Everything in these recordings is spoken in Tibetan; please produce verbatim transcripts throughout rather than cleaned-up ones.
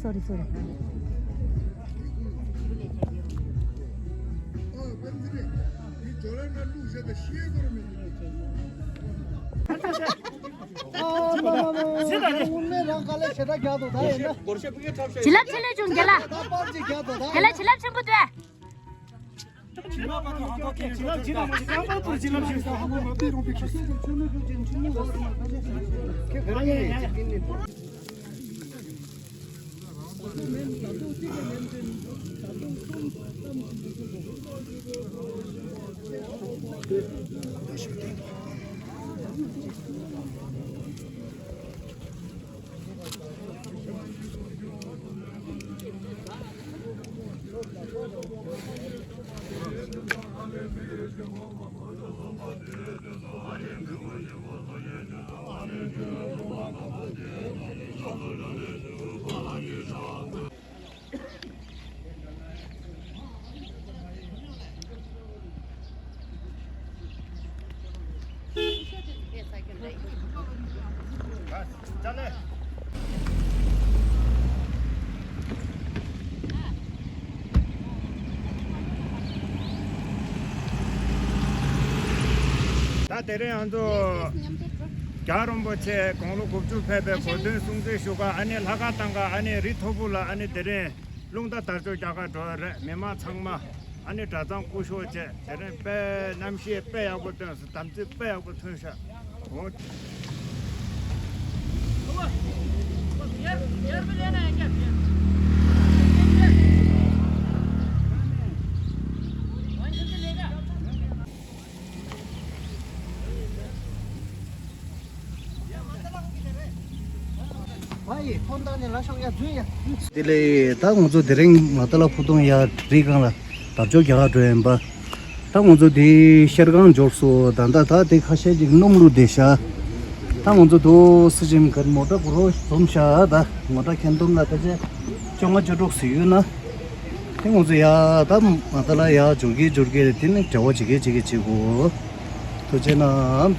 Sorry, sorry. བྱིན་རླབས་ཆེན་པོ་བྱུང་རྒན་ལགས། རྒན་ལགས་བྱིན་རླབས་ཆེན་པོ་འདུག། ད་དེ་རིང་ང་ཚོ་རྒྱལ་བ་རིན་པོ་ཆེ་དགུང་ལོ་དགུ་བཅུ་ཕེབས་པའི་གོ་སྟོན་སྲུང་བརྩི་ཞུ་ག་ཨ་ནི་ལྷ་ཁང་བཏང་ག་ཨ་ནི་རི་མཐོ་པོ་ལ་ཨ་ནི་དེ་རིང་རླུང་རྟ་དར་ལྕོག་རྒྱག་ག་འགྲོ་ཡ་རེད། མི་མང་ཚང་མ་ཨ་ནི་གྲྭ་ཚང་སྐུ་ཞབས་བཅས་དེ་རིང་དཔེ་གནམ་གཤིས་དཔེ་ཡག་པོ་སྟོན་སོང་། དམ་ཚིག་དཔེ་ཡག་པོ་ཐོན་ཤག། འོ། དེ་ལས་ད་ང་ཚོ་དེ་རིང་མ་ཏཱ་ལ་ཕུ་ཐུང་ཡ་རི་སྒང་ལ་དར་ལྕོག་རྒྱག་ག་འགྲོ་ཡིན་པ། ད་ང་ཚོ་དེ་ཤར་སྒང་འབྱོར་སོང་། ད་ད་ད་དེ་ཁ་ཤས་ཅིག་སྣུམ་བླུགས་བསྡད་ཤག། ད་ང་ཚོ་དོ་སི་ཇིམ་གར་མོ་ཊ་གུ་རོ་འཛོམས་ཤག། ད་མོ་ཊ་ཁྱེར་འདུག་ན་ད་ཆ་བཅོ་ལྔ་བཅུ་དྲུག་ཟེར་ཡོད་ན། དེ་ང་ཚོ་ཡ་ད་མ་ཏཱ་ལ་ཡ་འབྱོར་གི་འབྱོར་གི་རེད། དེ་ནི་འབྲེལ་བ་བྱེད་གི་བྱེད་གི་བྱེད་དགོས། ཐུགས་རྗེ་གནང་།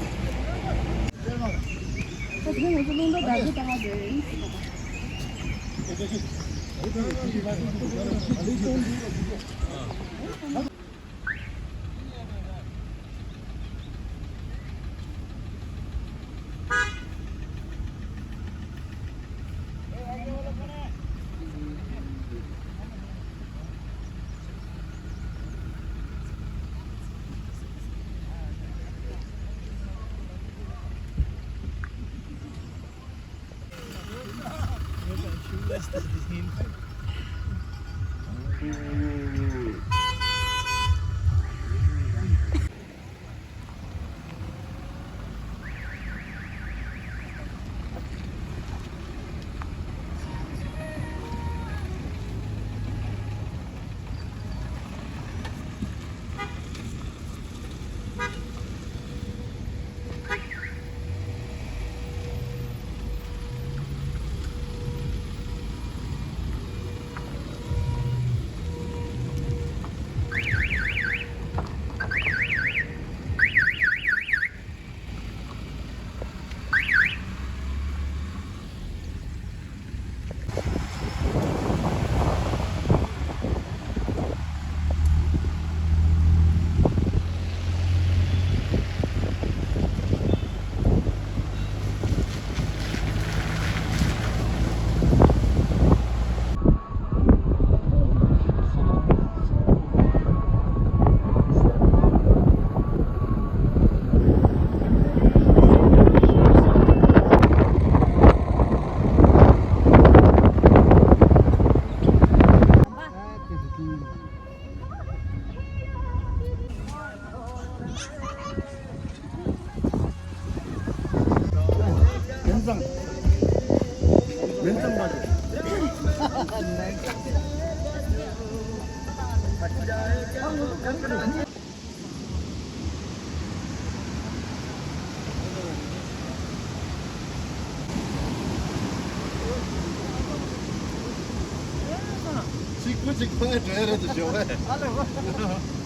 གཅིག་པུ་གཅིག་པུ་འགྲོ་ཡ་རེད་འདུག་ཞོགས་པ།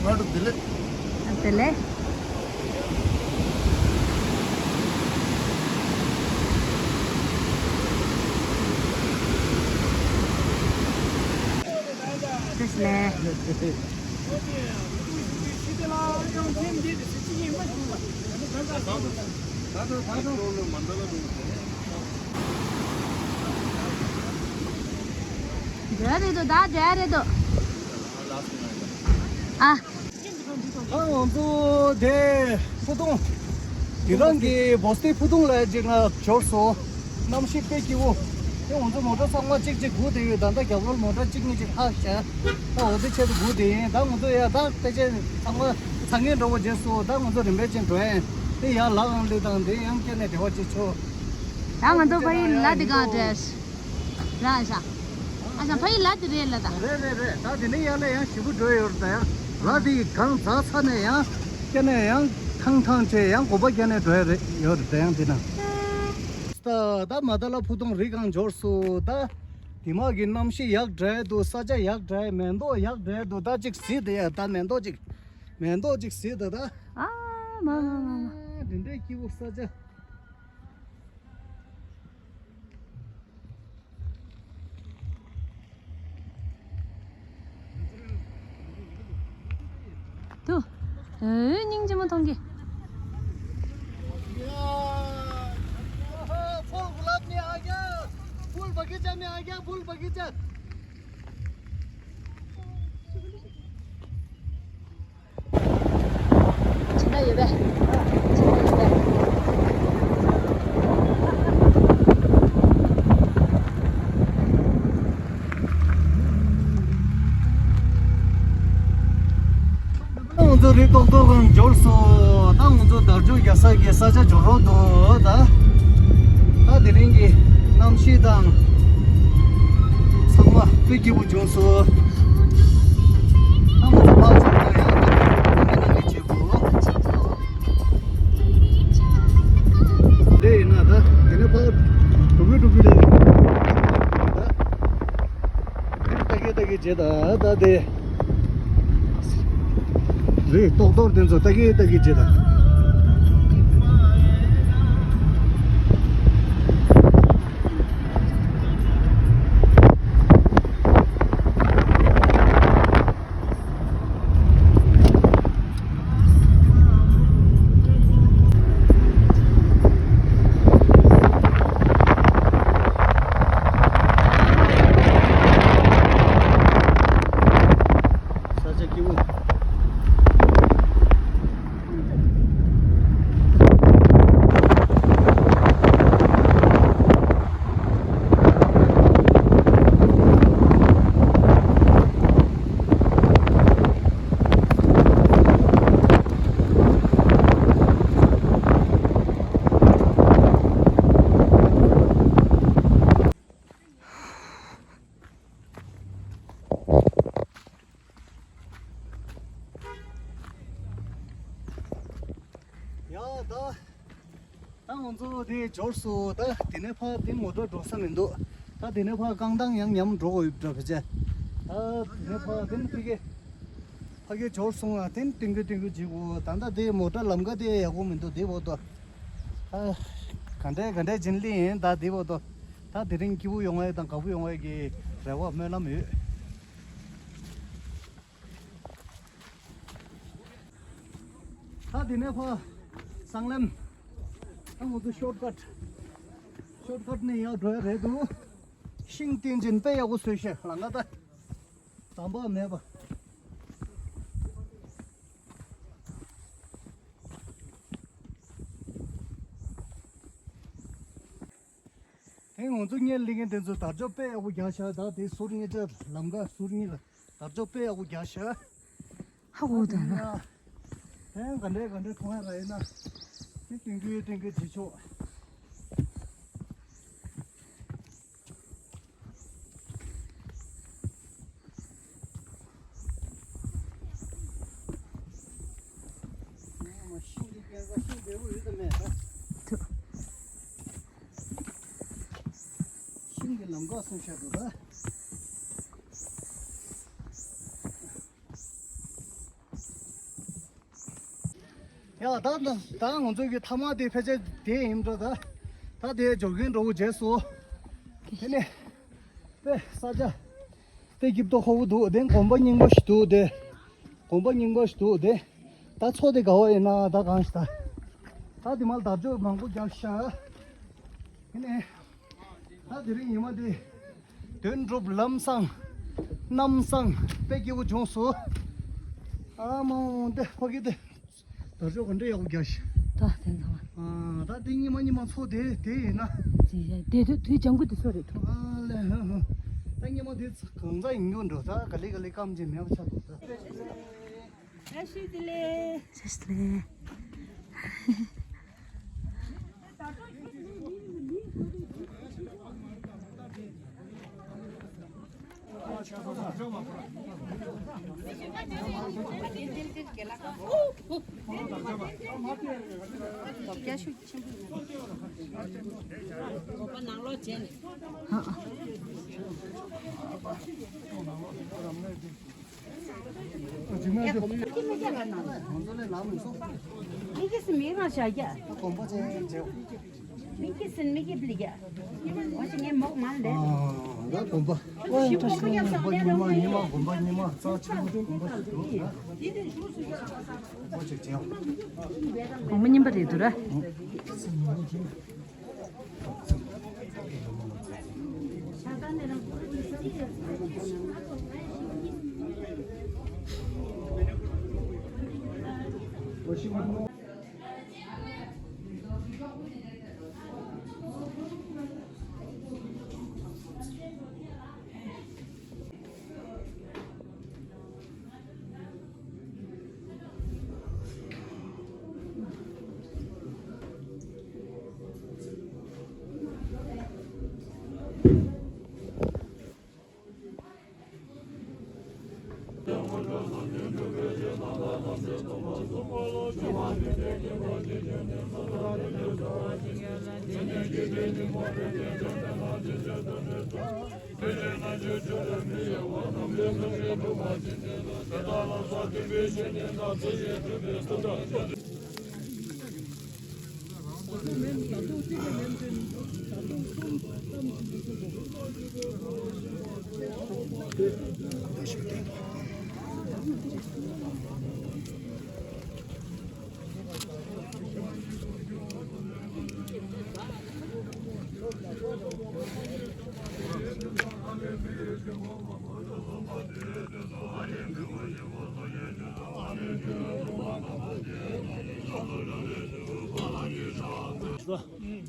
ང་ཚོ་བདེ་ལེགས། བདེ་ལེགས། ལས། འདྲ་རེད་དོ། ད་འདྲ་རེད་དོ། ཨ། ད་ང་ཚོ་དེ་ཕུ་ཐུང་། དེ་རང་གི་བོ་སྟེ་ཕུ་ཐུང་ལ་ཅིག་ང་འབྱོར་སོང་། གནམ་གཤིས་དཔེ་སྐྱིད་པོ། དེ་ང་ཚོ་མོ་ཊ་ཚང་མ་གཅིག་གཅིག་སྒུག་བསྡད་ཡོད། ད་ལྟ་རྒྱབ་ལོགས་མོ་ཊ་གཅིག་གཉིས་ཅིག་ལྷག་བཞག་ད་འོ་དེ་ཆེད་དུ་སྒུག་བསྡད་ཡིན། ད་ང་ཚོ་ཡ་ད་དཔེ་ཆ་ཚང་མ་ཚང་ངེས་འགྲོ་བ་བརྗེད་སོང་། ད་ང་ཚོ་རིམ་པས་ཅིག་འགྲོ་ཡིན། དེ་ཡ་ལ་ཨང་ལི་དང་དེ་ཡང་སྐྱེ་ནས་བྲེལ་བ་ཅིག་ཆོག་ད་ང་ཚོ་ཕ་ཡུལ་ལ་དེ་གང་འདྲ། ར་ཤ། ཨ་ཤ་ཕ་ཡུལ་ལ་དེ་རེད་ལ་ད། རེད་རེད་རེད། ད་དེ་ནས་ཡར་ལ་ཡང་ཞིབ་པོ་འགྲོ་ཡོད་རེད། ད་ཡང་ལ་དེ་གང་ཛ་ཚ་ནས་ཡང་སྐྱེ་ནས་ཡང་ཐང་ཐང་བྱས་ཡང་གོམ་པ་རྒྱག་ནས་འགྲོ་ཡ་རེད་ཡོད་རེད། ད་ཡང་དེ་ན། ད་ད་མ་ད་ལ་ཕུ་ཐུང་རི་སྒང་འབྱོར་སོང་། ད་དེ་མ་གི་གནམ་གཤིས་ཡག་དྲགས་འདུག་ས་ཆ་ཡག་དྲགས། མེ་ཏོག་ཡག་དྲགས་འདུག་ད་ཅིག་གཟིགས་དེ་ཡ་ད་མེ་ཏོག་ཅིག་མེ་ཏོག་ཅིག་གཟིགས་དེ་ད། ཨ་མ་མ་མ་མ། དེ་འདྲའི་སྐྱིད་པོ་ས་ཆ། དུ། ཨེ་སྙིང་རྗེ་མོ་མཐོང་གི། फूल गुलाब में आ गया, फूल बगीचा में आ गया, फूल बगीचा। ཕྱིན་ན་ཡོད་པས། ཕྱིན་ན་ཡོད་པས། ང་ཚོ་རི་ཏོག་ཏོག་གང་འབྱོར་སོང་། ད་ང་ཚོ་དལ་འབྱོར་རྒྱག་ས་གི་ས་ཆ་འབྱོར་རོགས་འདུག་ད་ད་དེ་རིང་གི་གནམ་གཤིས་དང་ཚང་མ་དཔེ་སྐྱིད་པོ་བྱུང་སོང་། ཨ་མ་ཚོ་ཕར་ཕྱོགས་ལ་ཡང་ད་ནང་གི་བྱེད་དགོས། འདི་ཡིན་ན་ད་དེ་ནས་ཕར་འགྲོ་གི་འགྲོ་གི་རེད། ད་ལྟ་གི་ལྟ་གི་བྱེད་ད་ད་དེ་རེད། ཏོག་ཏོག་དེ་ཚོ་ལྟ་གི་ལྟ་གི་བྱེད་ད། ས་ཆ་སྐྱིད་པོ། ཡ་ད། ད་ང་ཚོ་དེ་འབྱོར་སོང་། ད་དེ་ནས་ཕར་དེ་མོ་ཊ་འགྲོ་ས་མི་འདུག་ད་དེ་ནས་ཕར་རྐང་ཐང་ཡང་ཉམས་འགྲོ་དགོས་ཡོད་འདྲ་བས་ཅེ། ད་དེ་ནས་ཕར་དེ་ནས་ཕ་གི་ཕ་གི་འབྱོར་སོང་ང་དེ་ནས་ཏིང་གི་ཏིང་གི་བྱེད་དགོས། ད་ད་དེ་མོ་ཊ་ལམ་ཀ་དེ་ཡག་པོ་མི་འདུག་དེ་བོ་ཏོ། ད་ག་འདྲས་ག་འདྲས་བྱིན་ལི་ཡིན་ད་དེ་བོ་ཏོ། ད་དེ་རིང་སྐྱིད་པོ་ཡོང་བའི་དང་དགའ་པོ་ཡོང་བའི་གི་རེ་བ་སྨོན་ལམ་ཡོད། ད་དེ་ནས་ཕར་སྲང་ལམ། ད་ང་ཚོ་ཤོར་ཀཊ། ཤོར་ཀཊ་ནས་ཡར་འགྲོ་ཡ་རེད་འདུག་ཤིང་བསྟན་ཅན་དཔེ་ཡག་པོ་བཟོས་ཤག་ལམ་ཀ་ད། དམ་པ་མེད་པ། དེ་ང་ཚོ་སྔོན་སླེབས་མཁན་དེ་ཚོ་དར་ལྕོག་དཔེ་ཡག་པོ་རྒྱག་ཤག་ད་དེ་ཟུར་གཉིས་ཀ་ལམ་ཀ་ཟུར་གཉིས་ལ་དར་ལྕོག་དཔེ་ཡག་པོ་རྒྱག་ཤག་ཧ་གོ་ད་ན། ཧན་ག་འདྲས་ག་འདྲས་མཐོང་ཡ་ར་ཡིན་ན། དེ་ཏིང་གུ་ཏིང་གུ་བྱེད་ཆོག་ཤིང་གི་རྐྱེན་པས་ཤིང་བདེ་པོ་ཡོད་དམ་མེད་ད། ཐུ། ཤིང་གི་ལམ་ཀ་སྲུང་བྱ་དགོས་ད། ཡ་ད་ད་ད་ང་ཚོ་གི་ཐ་མག་དེ་ཕལ་ཆེར་དེ་ཡིན་འགྲོ་ད། ད་དེ་འབྱོར་མཁན་འགྲོ་བོ་བྱས་སོ། དེ་ནས་དཔེ་ས་ཆ་ དེ་སྐྱིབས་ཏོ་ཁོ་བོ་འདུག་དེ་དགོན་པ་རྙིང་པ་ཞིག་འདུག་དེ། དགོན་པ་རྙིང་པ་ཞིག་འདུག་དེ། ད་མཚོ་དེ་ག་བ་ཡིན་ན་ད་གང་ཞིག་ད། ད་དེ་མ་དར་ལྕོག་མང་པོ་རྒྱག་ཤག་ཡིན་ནའི། ད་དེ་རིང་ཉི་མ་དེ། དོན་གྲུབ་ལམ་བཟང་། གནམ་བཟང་། དཔེ་སྐྱིད་པོ་བྱུང་སོང་། ཨ་མ་འོང་དེ་ཕ་གི་དེ། དར་ལྕོག་ག་འདྲ་ཡག་པོ་རྒྱག་ཤག་ད་དེ་ཚང་མ། ཨ་ད་དེ་ཉི་མ་ཉི་མ་མཚོ་དེ་དེ་ཡིན་ན། ཅི་ཡ་དེ་དུས་དུས་ལྗང་ཁུ་དེ་ཚོ་རེད་འདུག་ཨ་ལེ་ཧ་ཧ། ད་ཉི་མ་དེ་གང་ཚ་ཡིན་རྒྱུ་འགྲོ། ད་ག་ལེ་ག་ལེ་སྐམ་གྱི་མེད་པ་ཆགས་འདུག་ད། བཀྲ་ཤིས་བདེ་ལེགས། བཀྲ་ཤིས་བདེ་ལེགས། གོང་མ་རྙིང་པ་རེད་འདུག་ར།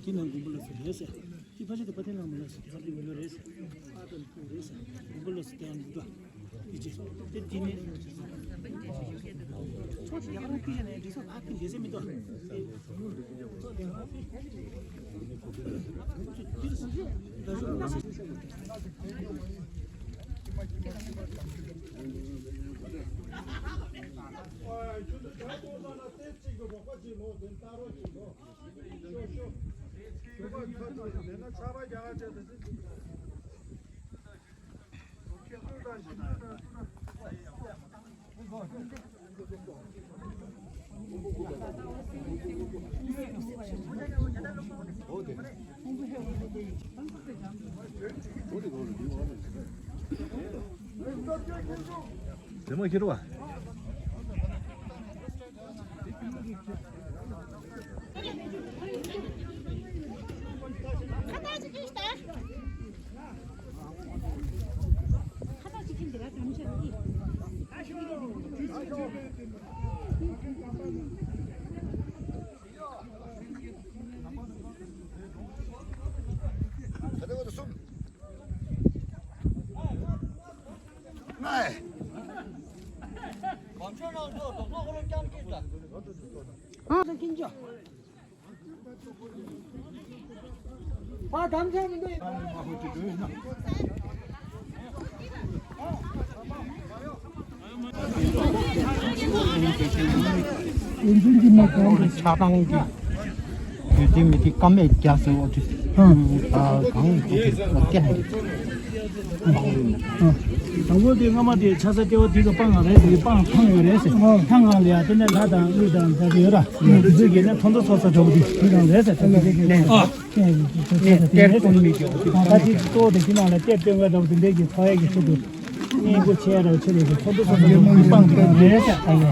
ཁྱི་ནང་དགོན་པ་ལ་ཟེར་རེད་ཟེར། ཁྱི་ཕ་ཆེ་དེ་ཕ་ཐེན་ནང་མི་ལ་ཟེར། ཁྱི་ཕ་ཆེ་དེ་མི་ལ་རེད་ཟེར། ཨ་ད་མི་རེད་ཟེར། དགོན་པ་ལ་ཟེར་དེ་ཡང་འདུག་ད། ཁྱི་ཆེ་དེ་དེ་ནི། ཚོ་དེ་ཡག་རང་ཁྱི་ཆེ་ནས་འདྲི་ས་ཕ་ཁྱི་འདྲི་ས་མི་འདུག་དེ་མ་ཁྱེར་བ། ཆགས་སྡང་གི་དུས་དེ་མི་དེ་ཀ་མེད་རྒྱག་ཟེར་འོ་དེ་གང་གི་སྐད་དང་པོ་དེ་སྔ་མ་དེ་ཆ་ས་སྐྱེ་བ་དེ་ག་སྤང་ང་རེད་དེ་སྤང་ཐང་ཡོད་རེད་ཟེར། ཐང་ང་ལ་ཡ་དེ་ནས་ལྷ་དང་ཀླུ་དང་ད་དེ་ཡོད་ར། དེ་ཚོས་ཀྱི་ནས་ཐོན་རྡོ་ཚོགས་ས་འདྲ་བོ་དེ་དེ་གང་རེད་ཟེར། ད་དེ་དེ་གཏེར་སྟོན་མི་སྐྱོ་ད་དེ་གཏོར་དེ་དེ་ནང་ལ་གཏེར་སྟོན་ག་འདྲ་བོ་དེ་འདྲས་ཀྱི་ཚོགས་ཡ་གི་ཚུལ་དུ། སྙན་པོ་ཆེ་ར་ཆེ་རེད། ཚོགས་འདུ་སོ་སོ་སོ་སོ་སྤང་དེ་རེད་ཟེར། ཨ་ཡོ།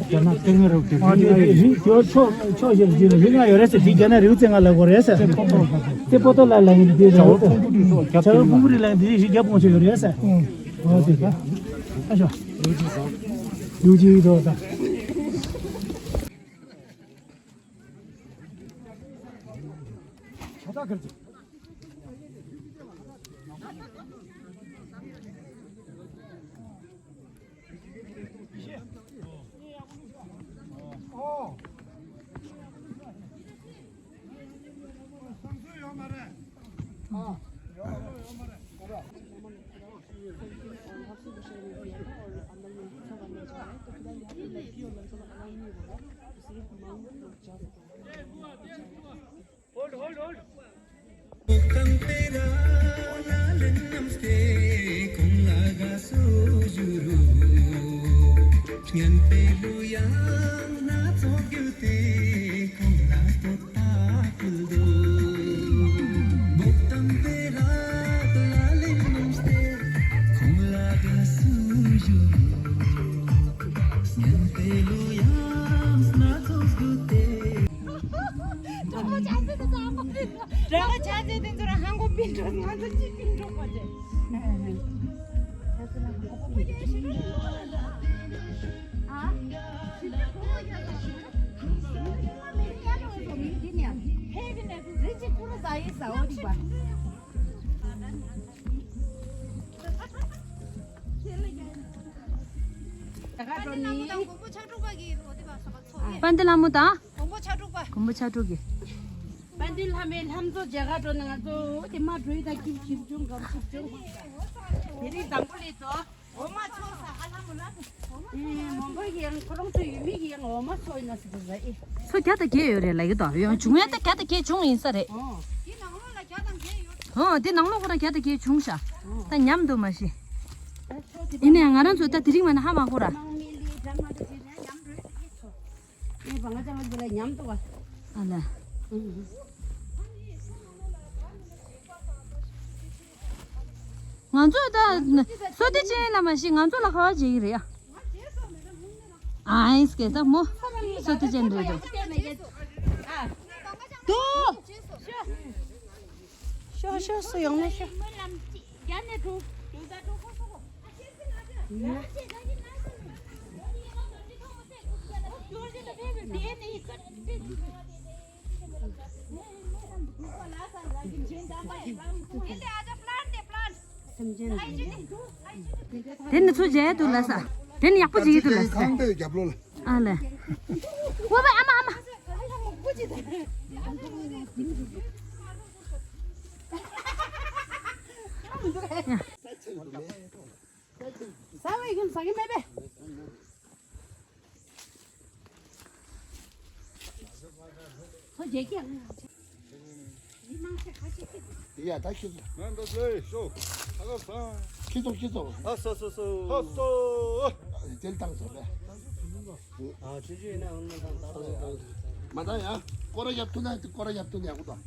རྒྱ་ནག་སྟེང་རོགས་དེ་རིང་ང་ཡོད་རེད་ཟེར། དེ་རྒྱ་ནག་རི་བོ་རྩེ་ལྔ་ལ་གོ་རེད་ཟེར། རྩེ་པོ་ཏོ་ལ་ལ་ཡིན་དེ་རེད། བྱ་བ་ཕུང་པོ་རི་ལ་ཡིན་དེ་རེད། རྒྱ་ཕུང་པོ་རི་ལ་ཡིན་དེ་རེད། རི་རྒྱ་ཕུང་ཆེ་ཡོད་རེད་ཟེར། ཨོ་དེ་ད། ཨ་ཤོ། ཡུ་ཇི་ཡི་དོ་ད། ཆ་ད་གར་ཅི། གྲོགས་པོ་ཆ་ཚེ་དེ་ཚོ་ཧང་གོ་པིན་འགྲོ། ང་ཚོ་གཅིག་པིན་འགྲོ་པ་རེད། པཎ་ཌི་ལྷ་མོ་དང་། མགོན་པོ་ཕྱག་དྲུག་པ། མགོན་པོ་ཕྱག་དྲུག་གི། པཎ་ཌི་ལྷ་མོའི་ལྷ་མཛོ་མཇལ་ཁ་འགྲོ་ནས་ང་ཚོ་དེ་མ་འགྲོ་ཡི་ད་ཀིབ་ཞིབ་བྱུང་གམ་ཞིབ་བྱུང་། དེ་རིང་དང་པོ་ལས་ཚོ། འོ་མ་ཚོ་ས་ཨ་ལྷ་མོ་ལ། ཨེ་མོན་གྷོ་ཡི་ཡང་ཁོ་རང་ཚོ་ཡུལ་མི་ཡི་ཡང་འོ་མ་ཚོ་ཡིན་ན་ཟེར་གི་ཟ་ཨེ། ཚོ་བརྒྱ་དང་བརྒྱད་ཡོད་རེད་ལབ་ཀྱི་འདུག་ཡང་བྱུང་ཡ་ད་བརྒྱ་དང་བརྒྱད་བྱུང་ཡིན་ས་རེད། ཨོ། དེ་ནང་ལོགས་ལ་བརྒྱ་དང་བརྒྱད་ཡོད། ཨོ་དེ་ནང་ལོགས་ཁོ་རང་བརྒྱ་དང་བརྒྱད་བྱུང་ཤག་ད་མཉམ་དུ་མ་ཤེས། ཡིན་ནའང་ང་རང་ཚོ་ད་དེ་རིང་མ་ན་ཧ་མ་གོ་ར། ཨ་ལ། ང་ཚོ་ད་བསོད་བདེ་ཅན་ལ་མ་ཤེས་ང་ཚོ་ལ་ཁ་བ་བྱེད་ཀྱི་རེད་ཨ། ཨ་ཨིན་སྐད་ས་མོ། བསོད་བདེ་ཅན་རེད་འདུག་ཤོག་ཤོག་སུ་ཡོང་ན་ཤོག་དེ་ནི་ཚོ་མཇལ་འདུག་ལ་ས། དེ་ནི་ཡག་པོ་བྱེད་ཀྱི་འདུག་ལ་ས། ཁང་པའི་རྒྱབ་ལོགས་ལ། ཨ་ལས། ཨོ་བ་ཨ་མ་ཨ་མ། ཟ་བའི་ཁྱོད་ཟ་གི་མེད་པས། ཁོ་རྒྱལ་སྐྱེས། ཡ་ད་ཁྱི་ཚོ། ང་འདི་ལས་ཤོག་ཨ་ཁ་སང་། ཁྱི་ཚོ་ཁྱི་ཚོ། ཨ་སོ་སོ་སོ། ཨ་སོ། དེ་ལ་བཏང་སོང་པས། ཨ་ཆུ་ཆུ་ཡིན་ན་འོང་ན་བཏང་བཏང་བཏང་། མ་བཏང་ཡ། སྐོར་ར་རྒྱབ་ཐུབ་ན་སྐོར་ར་རྒྱབ་ཐུབ་ན་ཡག་པོ་འདུག་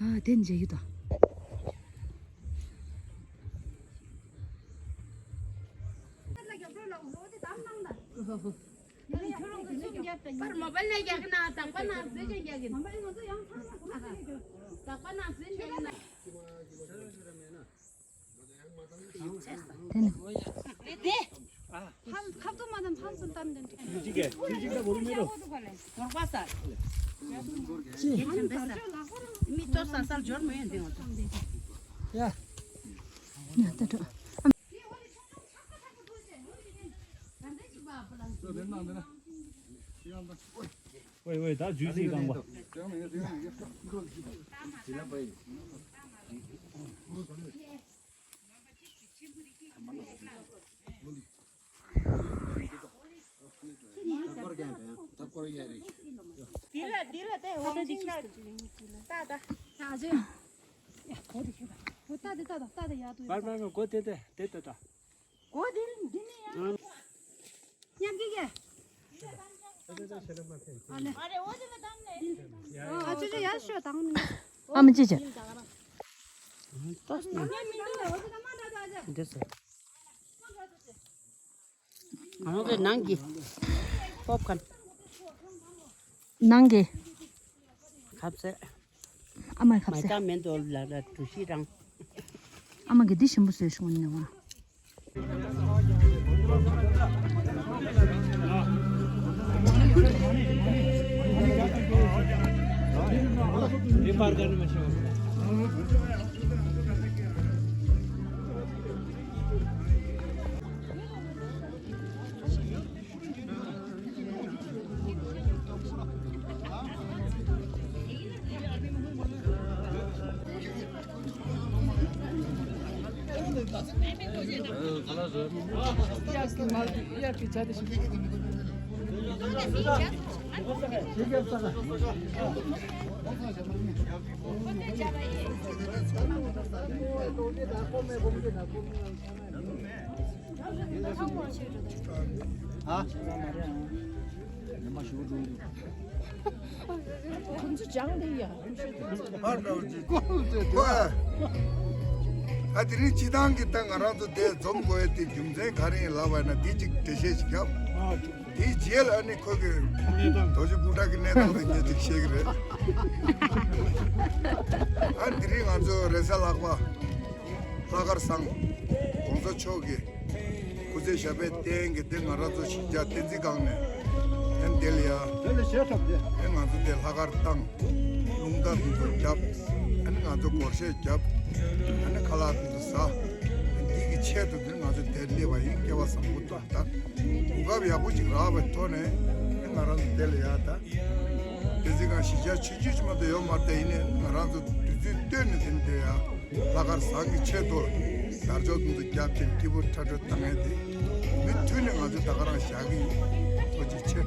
ཨ་དེ་མཇལ་རྒྱུ་དང་། པར་མོ་བལ་ནས་རྒྱག་གི་ན་དང་པ་ན་ཟེར་ཀྱང་རྒྱག་གི་ན། དང་པ་ན་ཟེར་རྒྱག་གི་ན། དེ་ནི། ཕམ་ཁབ་ཏུ་མ་དང་ཕམ་སུ་བཏང་དེ་འདྲ། ཅི་གེ་ཅི་ཅི་ད་བོར་མི་རོ། ནོར་པ་ས། མི་ཏོ་ས་ས་འབྱོར་མ་ཡོང་དེ་ང་ཚོ། ཡ། ཡ་ད་འགྲོ། ཝེ་ཝེ་ད་ཇུས་ཅིག་བཏང་པ། འདི་ལ་འདི་ལ་དེ་འོ་འདི་ལ་ད་ད། ད་དེ་ད་ད་ད་ད་ཡག་ཏུ་ཡོད། མར་མར་མར་སྒོ་དེ་དེ་དེ་ད་ད། སྒོ་དེ་འདི་ནས་ཡང་། མཉམ་གི་གི། ཨ་ལེ། ཨ་ཅོ་ཅོ་ཡར་ཤོག་དང་མི། ཨ་མ་ཅི་ཅི། འདི་ཟེར། ང་གི་ནང་གི་པོབ་ཁན། ནང་གི་ཁབ་ཟས། ཨ་མའི་ཁབ་མ་ཟས། ད་མེན་དོ་ལ་ལ་གྲུ་བཞི་རང་། ཨ་མ་གི་འདི་ཞིམ་པོ་བཟོས་བྱུང་ནི་བ། ཨ། ཁོང་ཚོ་སྦྱངས་དེ་ཡ། ཨ་འདྲ་བ་ཅིག་ཁོ། ཨ་དེ་རིང་སྤྱི་བཏང་གི་ད་ང་རང་ཚོ་དེ་འཛོམས་དགོས་ཡ་དེ་རྒྱུ་མཚན་ག་རེ་ཡིན་ལབ་པ་ན་དེ་ཅིག་འགྲེལ་བཤད་ཅིག་བརྒྱབ། དེའི་རྗེས་ལ་ཨ་ནི་ཁོ་གི་རྡོ་རྗེ་སྤུངས་ཐང་གི་གནས་སྟངས་དེ་ངས་ཅིག་བཤད་གི་རེད། ཨ་དེ་རིང་ང་ཚོ་རེས་གཟའ་ལྷག་པ། ལྷག་དཀར་བཟང་། ༸གོང་ས་མཆོག་གི་སྐུ་ཚེ་ཞབས་པད་བརྟན་གྱི་དེ་ང་རང་ཚོ་གཞིས་ཆགས་བསྟན་འཛིན་སྒང་ནས་ཨན་དེ་ལ་ཡ། དེ་ལ་ཞལ་འཁྲབ་དེ། ཨན་ང་ཚོ་དེ་ལྷག་དཀར་བཏང་། རླུང་རྟ་དེ་ཚོ་བརྒྱབ། ཨན་ང་ཚོ་སྒོར་གཞས་བརྒྱབ། ཨན་ཁ་ལག་དེ་ཚོ་ཟ། ཨན་འདི་གི་ཆེད་དུ་དེ་ང་ཚོ་དེར་སླེབས་པ་ཡིན། སྐལ་བ་བཟང་པོ་ཐོབ་ད། གོ་སྐབས་ཡག་པོ་ཅིག་རག་པའི་ཐོག་ནས་ཨན་ང་རང་ཚོ་དེ་ལ་ཡ་ད། བསྟན་འཛིན་སྒང་གཞིས་ཆགས་ཆུང་ཆུང་ཅིག་མ་གཏོགས་ཡོད་མ་རེད། ད་ཡིན་ནའི་ང་རང་ཚོ་དུས་ཚོད་བཏོན་ནས་དེ་འདྲ་ཡ། ལྷག་དཀར་བཟང་གི་ཆེད་དུ་དར་ལྕོག་དེ་ཚོ་རྒྱབ་བྱས་སྐྱིད་པོ་ཁྲ་ཁྲ་བཏང་ཡས་དེ་མུ་མཐུད་ནས་ང་ཚོ་ད་ག་རང་བཞག་གི་ཡིན། ཐུགས་རྗེ་ཆེ།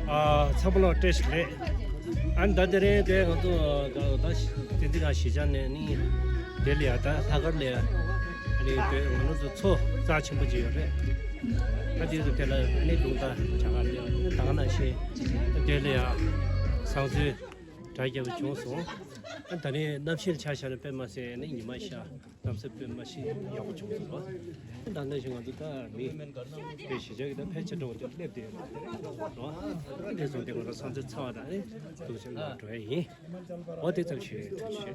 ཨ། ཚང་མ་ལ་བཀྲ་ཤིས་བདེ་ལེགས། ཨ་ནི་ད་དེ་རིང་དེ་ང་ཚོ་ད་བསྟན་འཛིན་སྒང་གཞིས་ཆགས་ནས་ནི་དེ་ལ་ཡ་ད་ལྷག་དཀར་ལ་ཡ་ཨ་ནི་དེ་ང་རང་ཚོ་ཚོགས་རྩ་ཆེན་པོ་ཅིག་ཡོད་རེད། ད་དེ་ཚོ་དེ་ལ་ཨ་ནི་རླུང་རྟ་བྱ་དགའ་ལ་ཡ་ད་ག་ནང་བཞིན་དེ་ལ་ཡ་བཟང་བཟོས། དྲ་རྒྱ་བ་བྱུང་སོང་། ཨ་ད་ནི་གནམ་གཤིས་ཆ་བཞག་ན་དཔེ་མ་སྲིད་ནི་ཉི་མ་ཤར་གནམ་ས་དཔེ་མ་ཤི་ཡག་པོ་བྱུང་སོང་བ། ཨ་ད་ནང་བཞིན་ང་ཚོ་ད་མི་དཔེ་གཞིས་ཆགས་ཀྱི་ད་ཕལ་ཆེར་འགྲོ་བ་དེ་སླེབས་བསྡད་ཡོད་རེད་བ། ཨ་དེ་སོང་དེ་ང་ཚོ་བསམ་ཚུལ་ཚང་བ་དང་ཨ་ཐུགས་ཆེ་ལ་འགྲོ་ཡ་ཡིན། འོ་དེ་ཙམ་ཞིག་ཐུགས་རྗེ་ཆེ།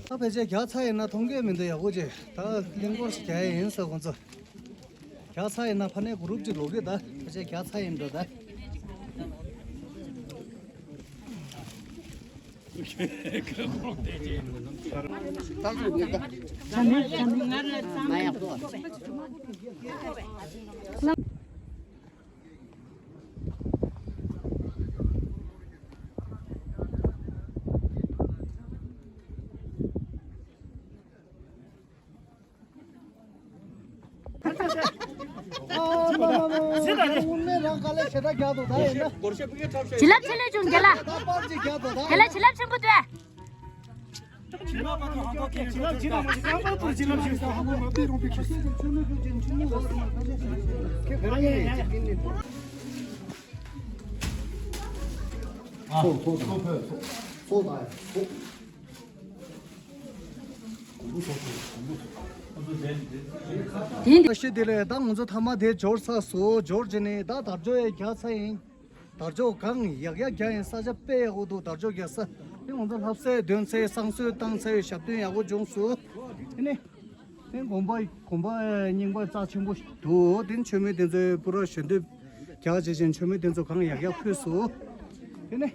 ད་ཕལ་ཆེར་རྒྱག་ཚར་ཡིན་ན་མཐོང་གི་མི་འདུག་ཡག་པོ་ཅིག་ད་གླིང་སྐོར་ཞིག་རྒྱག་ཡ་ཡིན་ཟེར་ཁོང་ཚོ། རྒྱག་ཚར་ཡིན་ན་ཕ་ནས་གུ་རུབ་ཅིག་ལོག་གི་ད་ཕལ་ཆེར་རྒྱག་ཚར་ཡིན་འགྲོ་ད། བྱིན་རླབས་ཆེན་པོ་བྱུང་རྒན་ལགས། རྒན་ལགས་བྱིན་རླབས་ཆེན་པོ་འདུག་དེ་ཤི་དེ་ལས་ད་ང་ཚོ་ཐ་མ་དེ་འབྱོར་ཚར་སོང་། འབྱོར་རྗེས་ནས་ད་དར་ལྕོག་ཡང་རྒྱག་ཚར་ཡིན། དར་ལྕོག་གང་ཡག་ཡག་རྒྱག་ཡིན། ས་ཆ་དཔེ་ཡག་པོ་འདུག་དར་ལྕོག་རྒྱག་ས་དེ་ང་ཚོ་ལྷ་སའི་འདོན་ཚེ་བསང་གསོལ་བཏང་ཚེ་ཞབས་བརྟན་ཡག་པོ་བྱུང་སོང་། དེ་ནས་དེ་དགོན་པ་དགོན་པ་རྙིང་པ་རྩ་ཆེན་པོ་ཞིག་འདུག་དེ་མཆོད་མེ་དེ་ཚོའི་པུ་ར་ཞལ་འདེབས་རྒྱག་བྱེད་བཞིན་མཆོད་མེ་དེ་ཚོ་གང་ཡག་ཡག་ཕུལ་སོང་། དེ་ནས།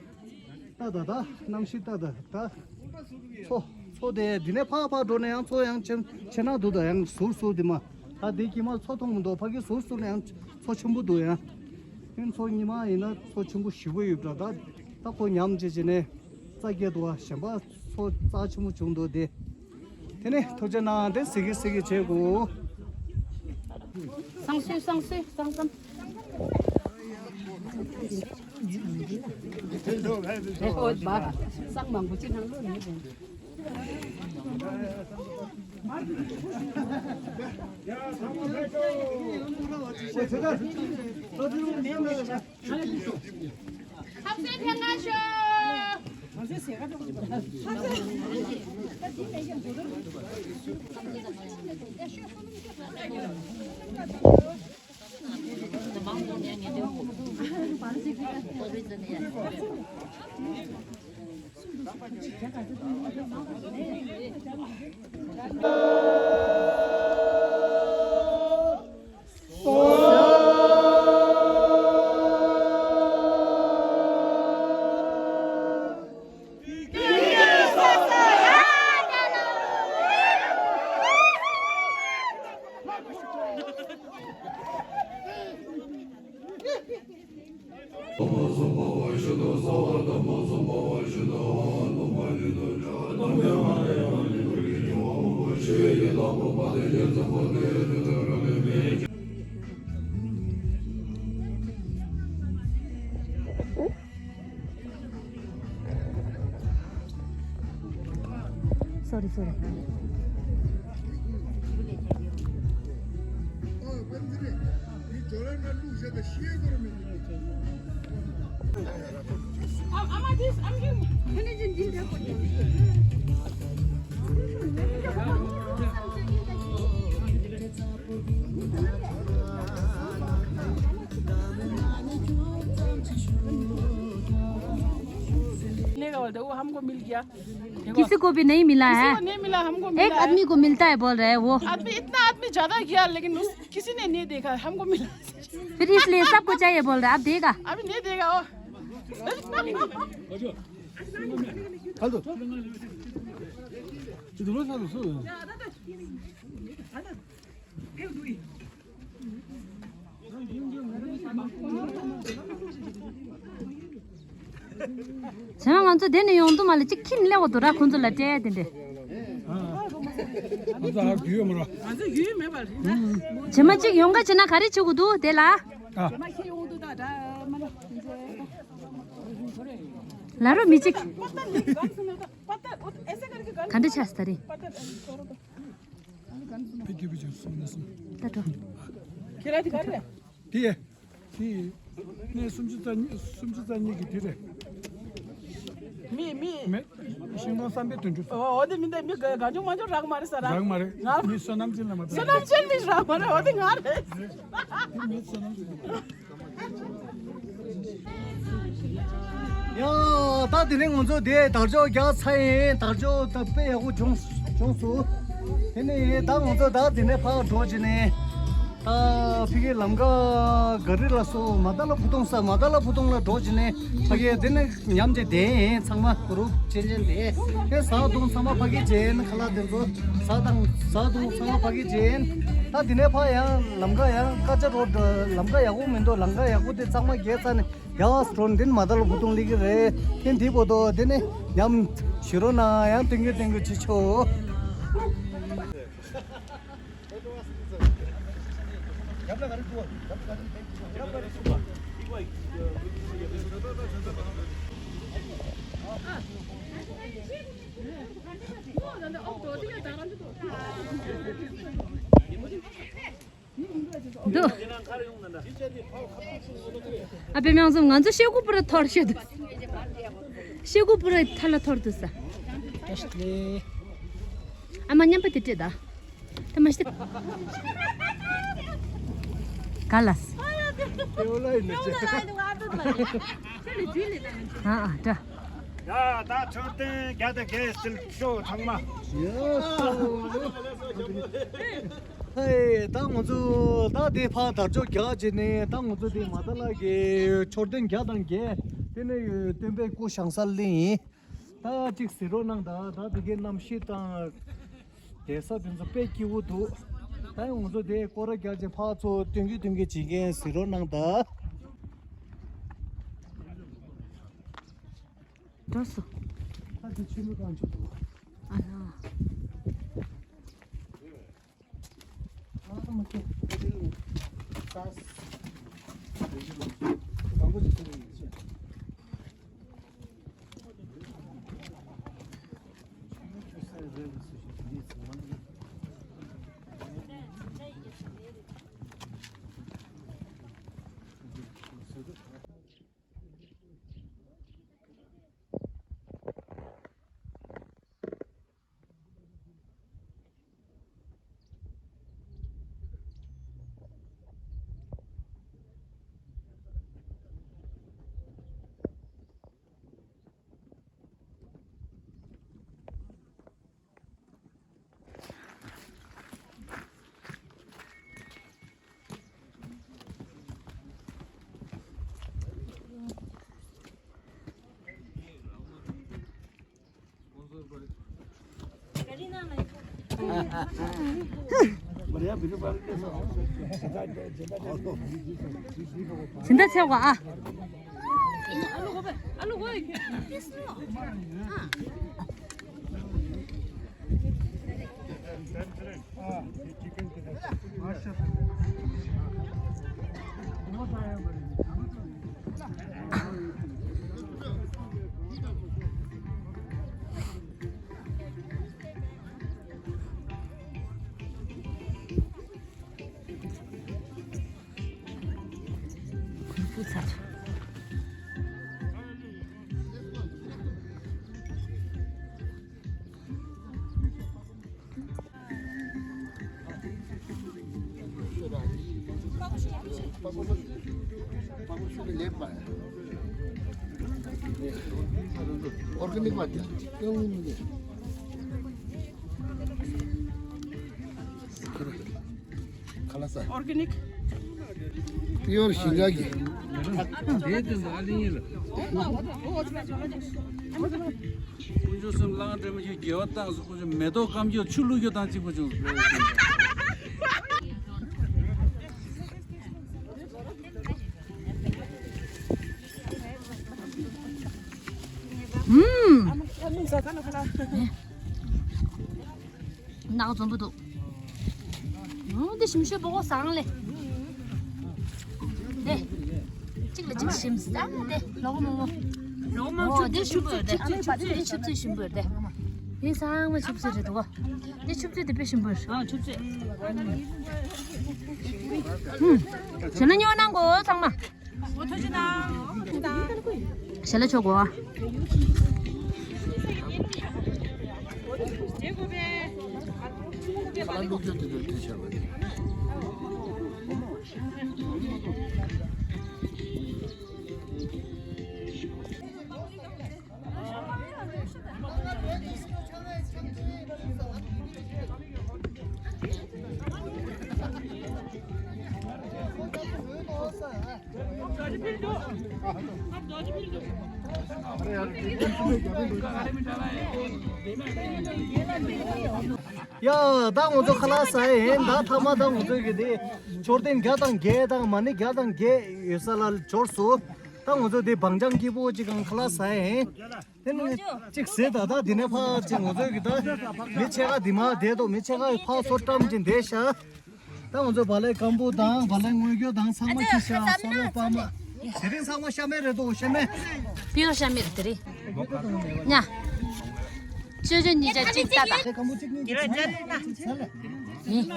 ད་ད་ད་གནམ་གཤིས་ད་ད་ད། མཚོ་མཚོ་དེ་འདི་ནས་ཕར་ཕར་འགྲོ་ན་ཡང་མཚོ་ཡང་ཆེ་ཆེ་ན་འདུག་ད་ཡང་ཟུར་ཟུར་དེ་མ་ད་དེ་དཀྱིལ་མ་མཚོ་མཐོང་མི་འདུག་ཕ་གི་ཟུར་ཟུར་ན་ཡང་མཚོ་ཆེན་པོ་འདུག་ཡང་། ཨེ་མཚོ་ཉི་མ་ཡིན་ན་མཚོ་ཆེན་པོ་ཞེ་པོ་ཡོད་འདྲ་ད་ད་ཁོ་ཉམས་བྱེད་བྱེད་ནས་རྩ་བརྒྱད་འདུག་བ་གཞན་པ་མཚོ་རྩ་ཆེན་པོ་བྱུང་འདུག་དེ། དེ་ནས་ཐུགས་རྗེ་གནང་དེ་ཟི་གི་ཟི་གི་བྱེད་དགོས། བསང་གསོལ་བསང་གསོལ་བསང་བསང་། Sorry, sorry. लेगा बोलते, वो हमको मिल गया। किसी को भी नहीं मिला है। किसी को नहीं मिला, हमको मिला है। एक आदमी को मिलता है बोल रहे हैं वो। आदमी, इतना आदमी ज्यादा गया, लेकिन उस, किसी ने नहीं देखा, हमको मिला। फिर इसलिए सबको चाहिए बोल रहे हैं, आप देगा? अभी नहीं देगा वो। བྱས་ན་ང་ཚོ་དེ་ནས་ཡོང་དུས་མ་ལ་གཅིག་ཁྱིམ་སླེབས་འོ་དུ་ར་ཁོང་ཚོ་ལ་སྤྲད་དེ་འདྲས། ང་ཚོ་ཧར་རྒྱུས་ཡོད་མ་ར། ང་ཚོ་ཡུལ་མེད་པ་རེད་ན། བྱས་ན་གཅིག་ཡོང་ག་བྱས་ན་ག་རེ་བྱེད་དགོས་འདུག་དེ་ལ། ཨ། མ་ཁྱེད་ཡོང་དུས་ད་ད་མ་ལ། ལ་རོ་མི་གཅིག་ག་འདྲ་ཆགས་ས་རེད། ཕ་གི་བུ་ཅན་སོང་ནས་སོང་། ད་འགྲོ། ཁྱེད་རང་དེ་ག་རེ་རེད། དེ། དེ། ནས་སུམ་ཅུ་རྩ་གཉིས་སུམ་ཅུ་རྩ་གཉིས་ཀྱི་དེ་རེད། མི་མི། མེད། ཤིང་སྡོང་བསམ་པའི་དོན་གྲུབ། འོ་འོ་དེ་མི་འདའི་མི་ག་གང་བྱུང་མ་བྱུང་རག་མ་རེད་ས་ར། རག་མ་རེད། ང་། མི་བསོད་ནམས་ཅན་ལ་མ་བསོད་ནམས་ཅན་མི་རག་མ་རེད། འོ་དེ་ང་རེད། མི་བསོད་ནམས་ཅན། ཡ། ད་དེ་ནས་ང་ཚོ་དེ་དར་ལྕོག་རྒྱག་ཚར་ཡིན། དར་ལྕོག་ད་དཔེ་ཡག་པོ་བྱུང་བྱུང་སོང་། དེ་ནས་ད་ང་ཚོ་ད་དེ་ནས་ཕར་འགྲོ་བྱས་ནས། ད་ཕ་གི་ལམ་ཁ་ག་རི་ལ་སོ་མ་ད་ལ་ཕུ་ཐུང་ས་མ་ད་ལ་ཕུ་ཐུང་ལ་འགྲོ་བྱས་ནས་ཕ་གི་དེ་ནས་མཉམ་གྱི་དེ་ཡིན། ཚང་མ་གུ་རུབ་ཆེན་ཆེན་དེ་དེ་ཟ་འཐུང་ཚང་མ་ཕ་གི་བྱས་ཡིན། ཁ་ལག་དེ་ཚོ་ཟ་དང་ཟ་འཐུང་ཚང་མ་ཕ་གི་བྱས་ཡིན། ད་དེ་ནས་ཕར་ཡང་ལམ་ཁ་ཡང་ཀ་ཅ་རོ་ལམ་ཁ་ཡག་པོ་མི་འདུག་ལམ་ཁ་ཡག་པོ་དེ་གཙང་མ་རྒྱག་ཚར་ནས་ཡར་འགྲོ་ནས་དེ་ནས་མ་ད་ལ་ཕུ་ཐུང་སླེབས་ཀྱི་རེད། དེ་འདི་བོ་དོ་དེ་ནས་མཉམ་ཞུ་རོགས་གནང་། ཡང་སྟོན་གྱི་སྟོན་གྱི་བྱེད་ཆོག་འདུག་ཨ་པེ་མྱང་སོང་། ང་ཚོ་ཤེལ་སྒོ་པུ་ར་ཐོར་ཤེས་འདུག་ཤེལ་སྒོ་པུ་ར་ཐ་ལ་ཐོར་འདུག་ས། ཨ་མ་མཉམ་པ་དེ་སྤྲད་ད། ད་མ་ཤི། ག་ལ། ཨ་ཨ་ད། ཡ་ད་མཆོད་རྟེན་བརྒྱ་དང་བརྒྱད་སིལ་ཤོ་ཚང་མ། ཧེ་ད་ང་ཚོ་ད་དེ་ཕར་དར་ལྕོག་རྒྱག་བྱས་ནས་ད་ང་ཚོ་དེ་མ་ད་ལ་གི་མཆོད་རྟེན་བརྒྱ་དང་བརྒྱད་དེ་ནས་སྟོན་པའི་སྐུ་བཞེངས་ས་ལ་ཡིན། ད་གཅིག་གཟིགས་རོགས་གནང་ད། ད་དེ་གའི་གནམ་གཤིས་དང་བསྡད་ས་དེ་ཚོ་དཔེ་སྐྱིད་པོ་འདུག་ད་ང་ཚོ་དེ་སྐོར་ར་རྒྱག་བྱས་ཕར་ཚུར་སྟོན་གྱི་སྟོན་གྱི་བྱེད་མཁན་གཟིགས་རོགས་གནང་ད། འགྲོ་སོང་། ད་དེ་ཆུ་མིག་གང་བྱེད་འདུག་ཨ་ལ། ཨ་མ་ཁྱེད། ས། དང་པོ་ ཇི་འདྲ་ཆེ་བ་ཨ། Organic Organic. Pure ཞིང་ཁ་གི། དཀོན་མཆོག་གསུམ་གླང་སྒྲོལ་མ་ཞིག་རྒྱལ་བ་བཏང་སོང་། དཀོན་མཆོག་མེ་ཏོག་སྐམ་རྒྱུ་ཆུ་བླུག་རྒྱུ་དང་གཅིག་པ་བྱུང་། ཨུམ། ནག་འཛོམས་པོ་འདུག་ཨོ་འདི་ཞིམ་ཤོས་པོ་གོ་བཟང་ལེ། འདི། གཅིག་ལ་གཅིག་ཞིམ་ས་འདི་ལོག་མོ་མོ། ལོག་མོ་ཨོ་འདི་ཆུ་ཚོད་གཅིག་ཆུ་ཚོད་ཆུ་ཚོད་ཞིམ་པོ་རེད་འདི། འདི་ཚང་མ་ཆུ་ཚོད་རེད་འདུག་གོ་འདི་ཆུ་ཚོད་འདི་དཔེ་ཞིམ་པོ་རེད། ཨ་ཆུ་ཚོད། ཧུམ། ཞལ་ལག་ཉོ་གནང་གོ་ཚང་མ། ཞལ་ལག་ཆོག་གོ། ཡ། ད་ང་ཚོ་ཁ་ལག་ཟ་ཡིན། ད་ཐ་མ་ད་ང་ཚོ་གི་དེ་མཆོད་རྟེན་བརྒྱ་དང་བརྒྱད་དང་མ་ཎི་བརྒྱ་དང་བརྒྱད་ཡོད་ས་ལ་འབྱོར་སོང་། ད་ང་ཚོ་དེ་བང་ལྗང་སྐྱིད་པོ་ཅིག་གང་ཁ་ལག་ཟ་ཡིན། དེ་ནས་གཅིག་ཟས་ད་ད་དེ་ནས་ཕར་ཅིག་ང་ཚོ་གི་ད་མི་ཕྱེད་ཀ་དེ་མ་བསྡད་དོ། མི་ཕྱེད་ཀ་ཕར་ཚུར་བཀྲམ་ཅིག་བསྡད་ཤག་ད་ང་ཚོ་བག་ལེབ་སྐམ་པོ་དང་བག་ལེབ་དངོས་རྒྱུ་དང་ཚང་མ་ཁྱི་ཤ་སོ་ལོ་པ་མ། དེ་རིང་ཚང་མ་ཤ་མེད་རེད་དོ། ཤ་མེད། པིའོ་ཤ་མེད་རེད་དེ་རིང་། ཉ། ཅོ་ཅོ་གཉིས་ཆ་གཅིག་ལྟ་ད། ཤ་སྐམ་པོ་གཅིག་གཉིས་གཅིག་ཟ་ལ། ཡིན།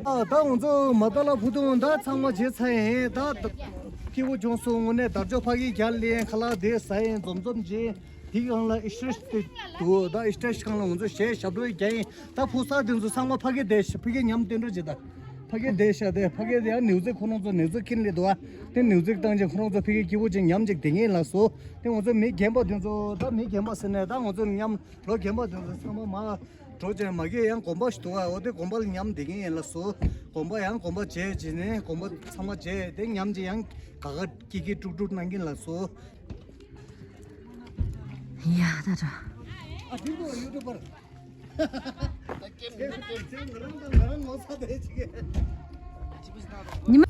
ཨ། ད་ང་ཚོ་མ་ཏཱ་ལ་ཕུ་ཏུང་ད་ཚང་མ་བྱས་ཚར་ཡིན། ད་སྐྱིད་པོ་བྱུང་སོང་། དངོས་གནས་དར་ལྕོག་ཕ་གི་རྒྱ་ལེན། ཁ་ལག་དེ་ཟ་ཡིན། འཛོམས་འཛོམས་བྱས། དེའི་སྒང་ལ་ཨི་སི་ཊེ་ཤན་དེ་འདུག་ད་ཨི་སི་ཊེ་ཤན་སྒང་ལ་ང་ཚོ་གཞས་ཞབས་བྲོ་རྒྱག་ཡིན། ད་ཕོ་གསར་དེ་ཚོ་ཚང་མ་ཕ་གི་བསྡད་ཤག་ཕ་གི་མཉམ་སྟོན་འགྲོ་བྱེད་ད། ཕ་གི་བསྡད་ཤག་དེ་ཕ་གི་དེ་ཡང་ནེའུ་ཙི་ཁོ་རང་ཚོ་ནེའུ་ཙི་ཁྱེར་སླེབས་འདུག་ཨ། དེ་ནེའུ་ཙི་བཏང་རྗེས་ཁོ་རང་ཚོ་ཕ་གི་སྐྱིད་པོ་ཅིག་མཉམ་ཅིག་བསྡད་ངེས་ལགས་སོ། དེ་ང་ཚོ་མི་རྒན་པ་དེ་ཚོ་ད་མི་རྒན་པ་ཟེར་ནས་ད་ང་ཚོ་མཉམ་ལོ་རྒན་པ་དེ་ཚོ་ཚང་མ་མར་འགྲོ་བྱས། མ་གི་ཡང་དགོན་པ་ཞིག་འདུག་ཨ། འོ་དེ་དགོན་པ་ལ་མཉམ་བསྡད་ཀྱིན་ཡིན་ལགས་སོ། དགོན་པ་ཡང་དགོན་པ་བྱས་བྱས་ནས་དགོན་པ་ཚང་མ་བྱས་དེ་མཉམ་གྱི་ཡང་ག་ག་ཀི་ཀི་ཀྲུག་ཀྲུག་གནང་གིན་ལགས་སོ། ཡ་ད་ད། ཨ་འདི་ཚོ་ཡུ་ཊུབ་པར། ད་ཀེམ་ཀེམ་ཀེམ་ང་རང་དང་ང་རང་ངོ་ཚ་དེ་ཅིག་ཉི་མ།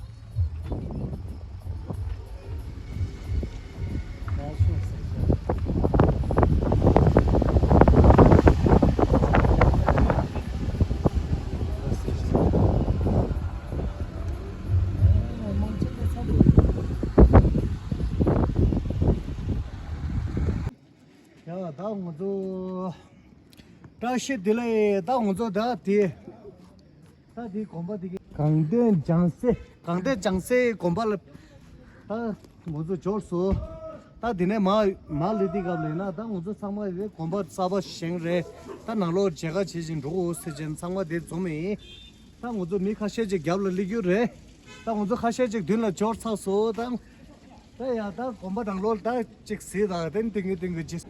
ཡ་ད་ང་ཚོ་བཀྲ་ཤིས་བདེ་ལེགས། ད་ང་ཚོ་ད་དེ་ད་དེ་དགོན་པ་དེ་གི་གངས་ལྡན་ལྕང་སེ། གངས་ལྡན་ལྕང་སེ་དགོན་པ་ལ་ད་ང་ཚོ་འབྱོར་སོང་། ད་དེ་ནས་མ་མ་ལི་དེ་གབ་ལེ་ན་ད་ང་ཚོ་ཚང་མ་རེད། དགོན་པ་གསར་པ་བཞེངས་རེད། ད་ནང་ལོགས་མཇལ་ཁ་བྱེད་བཞིན་འགྲོ་དགོས་ཟེར་བྱས་ཚང་མ་དེ་འཛོམས་ཡིན། ད་ང་ཚོ་མི་ཁ་ཤས་ཅིག་རྒྱབ་ལ་སླེབས་རྒྱུ་རེད། ད་ང་ཚོ་ཁ་ཤས་ཅིག་མདུན་ལ་འབྱོར་ཚར་སོང་། ད་ད་ཡ་ད་དགོན་པ་ནང་ལོགས་ད་ཅིག་གཟིགས་དང་དེ་ནས་ཏིང་ངེ་ཏིང་ངེ་ཅིག་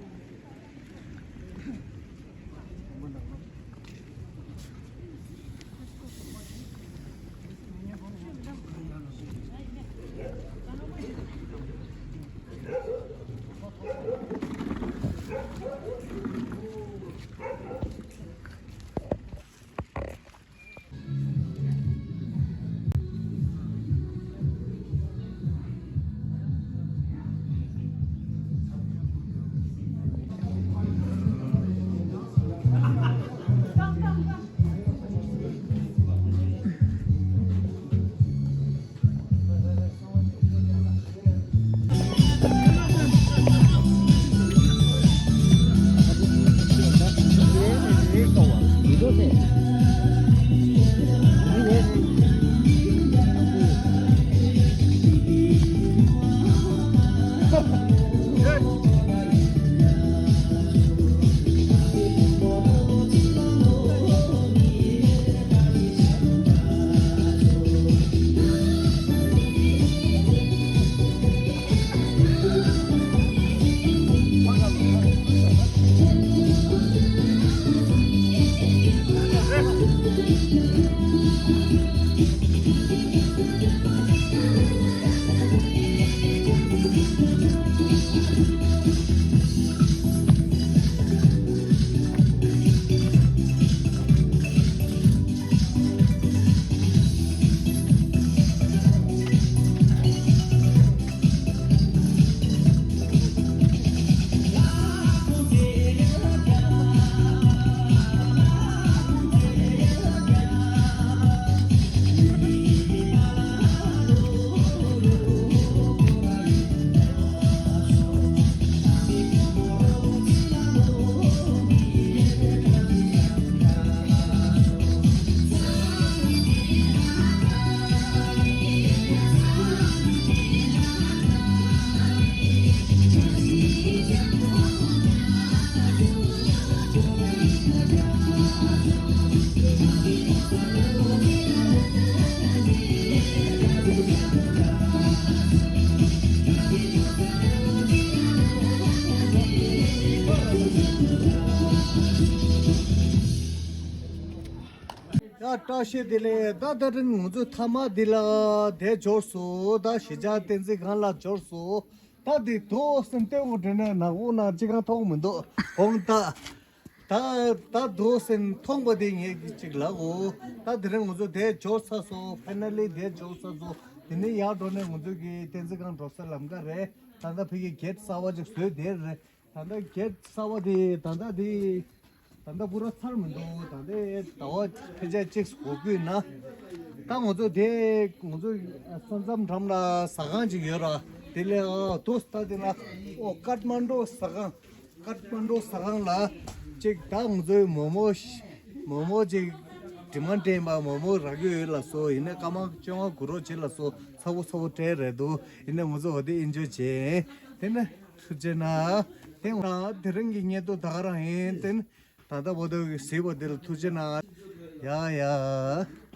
ཡ་བཀྲ་ཤིས་བདེ་ལེགས། ད་ད་རིང་ང་ཚོ་མཐའ་མ་འདི་ལ་དེ་འབྱོར་སོང་། ད་གཞིས་ཆགས་བསྟན་འཛིན་སྒང་ལ་འབྱོར་སོང་། ད་འདི་དོ་སེམས་སྟོན་དགོས་དྲན་ནས་ནག་པོ་ནང་ཅི་གང་མཐོང་མི་འདུག་དགོངས་དག་ད་ད་དོ་སེམས་མཐོང་པ་དེ་ངས་ཅིག་ལབ་འོ། ད་དེ་རིང་ང་ཚོ་དེ་འབྱོར་ཚར་སོང་། ཕའི་ནལ་ལི་དེ་འབྱོར་ཚར་སོང་། དེ་ནས་ཡར་འགྲོ་ནས་ང་ཚོ་གི་བསྟན་འཛིན་སྒང་འགྲོ་སའི་ལམ་ཁ་རེད། ད་ལྟ་ཕ་གི་གེ་ཊི་གསར་པ་ཅིག་བཟོས་དེ་རེད། ད་ལྟ་གེ་ཊི་གསར་པ་དེ་ད་ལྟ་དེ་ད་ལྟ་པུ་ར་ཚར་མི་འདུག་ད་ལྟ་ཟླ་བ་ཕལ་ཆེར་གཅིག་འགོར་གྱི་ཡོད་ན། ད་ང་ཚོ་དེ་ང་ཚོ་ས་མཚམས་འགྲམ་ལ་ཟ་ཁང་ཅིག་ཡོད་ར། དེ་ལས་ཨ་དུ་ད་དེ་ན་ཨོ་ཀཏ་མན་ཌུ་ཟ་ཁང་། ཀཏ་མན་ཌུ་ཟ་ཁང་ལ་ཅིག་ད་ང་ཚོའི་མོག་མོག་མོག་མོག་ཅིག་ཌི་མན་ཌི་སྤྲད་པ་མོག་མོག་རག་གི་ཡོད་ལགས་སོ། ཡིན་ནའི་སྐར་མ་བཅོ་ལྔ་སྒུག་རོགས་བྱེད་ལགས་སོ། ཚ་པོ་ཚ་པོ་སྤྲད་རེད་འདུག་ཡིན་ནའི་ང་ཚོ་འོ་དེ་ཨེན་ཇོའི་བྱས། དེ་ནས། ཐུགས་རྗེ་གནང་། དེ་ང་དེ་རིང་གི་བརྙན་ཐུང་ད་ག་རང་ཡིན། དེ་ནི་ད་ལྟ་བར་དུ་གཟིགས་པ་འདི་ལ་ཐུགས་རྗེ་གནང་། ཡ་ཡ།